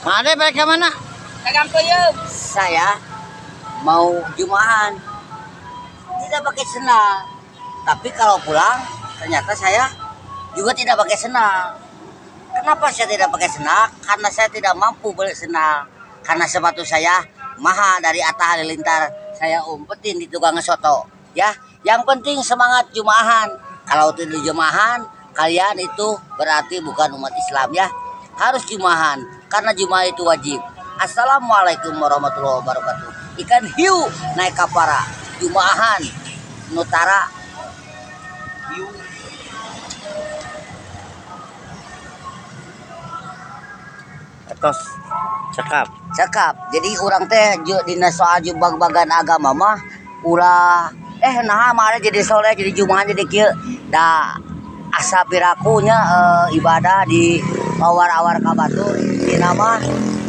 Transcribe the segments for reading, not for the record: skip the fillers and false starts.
Mang Ade balik ke mana? Ke. Saya mau jumahan. Tidak pakai sendal. Tapi kalau pulang ternyata saya juga tidak pakai sendal. Kenapa saya tidak pakai sendal? Karena saya tidak mampu beli sendal. Karena sepatu saya mahal dari Atta Halilintar. Saya umpetin di tukang soto. Ya, yang penting semangat jumahan. Kalau tidak jumahan, kalian itu berarti bukan umat Islam ya. Harus jumahan karena jumaah itu wajib. Assalamualaikum warahmatullahi wabarakatuh. Ikan hiu naik kapara, jumahan nutara hiu. Atos cekap. Cekap. Jadi urang teh dina soal bag-bagan agama mah ulah nah mah jadi soleh jadi jumahan jadi kieu. Da asa pirakunya ibadah di awar-awar ka batur dina mah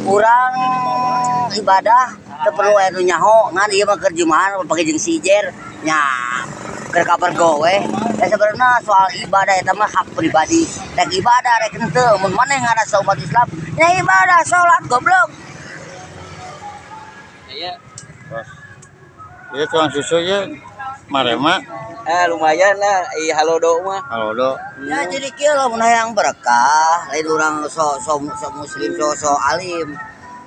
urang ibadah teu perlu aya nu nyaho ngan ieu mah keur jumahan pake jeung si Ijer nya keur kapergo we. Da sebenarnya soal ibadah eta mah hak pribadi. Rek ibadah rek henteu mun maneh ngarasa umat Islam nya ibadah salat goblok. Iya. Ieu tukang susu ye marema. Lumayan lah, halodo mah. Halodo. Ya jadi kieu lamun hayang berkah, lain urang so muslim so alim.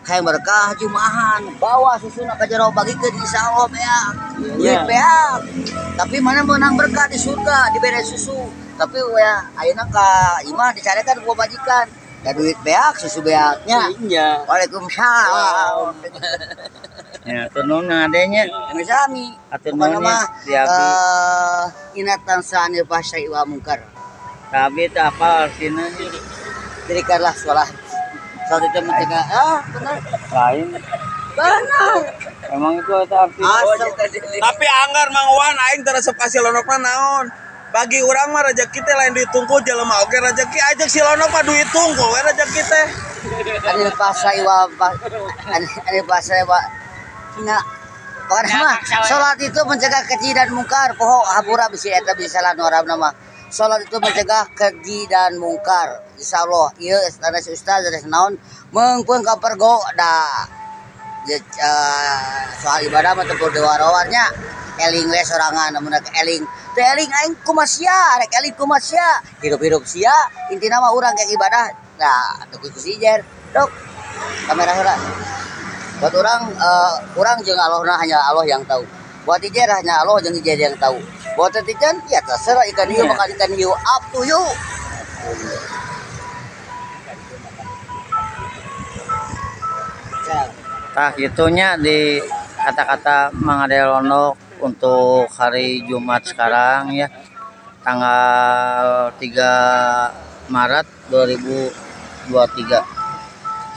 Hayang berkah jumahan, bawa susuna ka jero bagikeun insyaallah beak. Duit beak. Tapi mana menang berkah di surga dibere susu. Tapi ya ayeuna ka imah dicarekan ku majikan. Da duit beak, susu beaknya. Iya. Waalaikumsalam. Ya, tunun adenya. Sami. Atur nuhun mah inatan sa'anil fahsya'i wal munkar. Tapi tak apa artinya. Dirikanlah sholat. Sholat itu mencegah. Benar. Lain. Benar. Emang itu artinya. Tapi anggar Mang Wan aing teresep ka si Lonokna naon. Bagi urang mah rezeki teh lain duit tungku jelema oge rezeki ajak si Lonok mah duit tungku we rezeki teh. Anil fahsya'i wal anil fahsya'i wa ina. Pokoknya mah salat itu mencegah keji dan mungkar. Poho habura bisi eta bisa salah nu Arabna mah. Salat itu mencegah keji dan mungkar. Insyaallah ieu sanes ustaz sanes naon meungpeung ka pergo da soal ibadah mah teu perlu diwarawarnya. Eling we sorangan lamun rek eling. Teu eling aing kumaha sia, rek eling kumaha sia. Hirup-hirup sia, intina mah urang ge ibadah. Nah, teu kudu sijer. Dok. Kamera heula. Buat orang, orang jeung Allahna hanya Allah yang tahu. Buat Ijer hanya Allah jeung Ijer yang tahu. Buat Tijan ya terserah ikan hiu makan ikan hiu up to you. Tah gitunya di kata-kata Mang Ade Lonok untuk hari Jumat sekarang ya, tanggal 3 Maret 2023.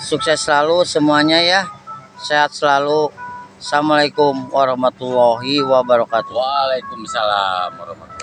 Sukses selalu semuanya ya. Sehat selalu. Assalamualaikum warahmatullahi wabarakatuh. Waalaikumsalam warahmatullahi wabarakatuh.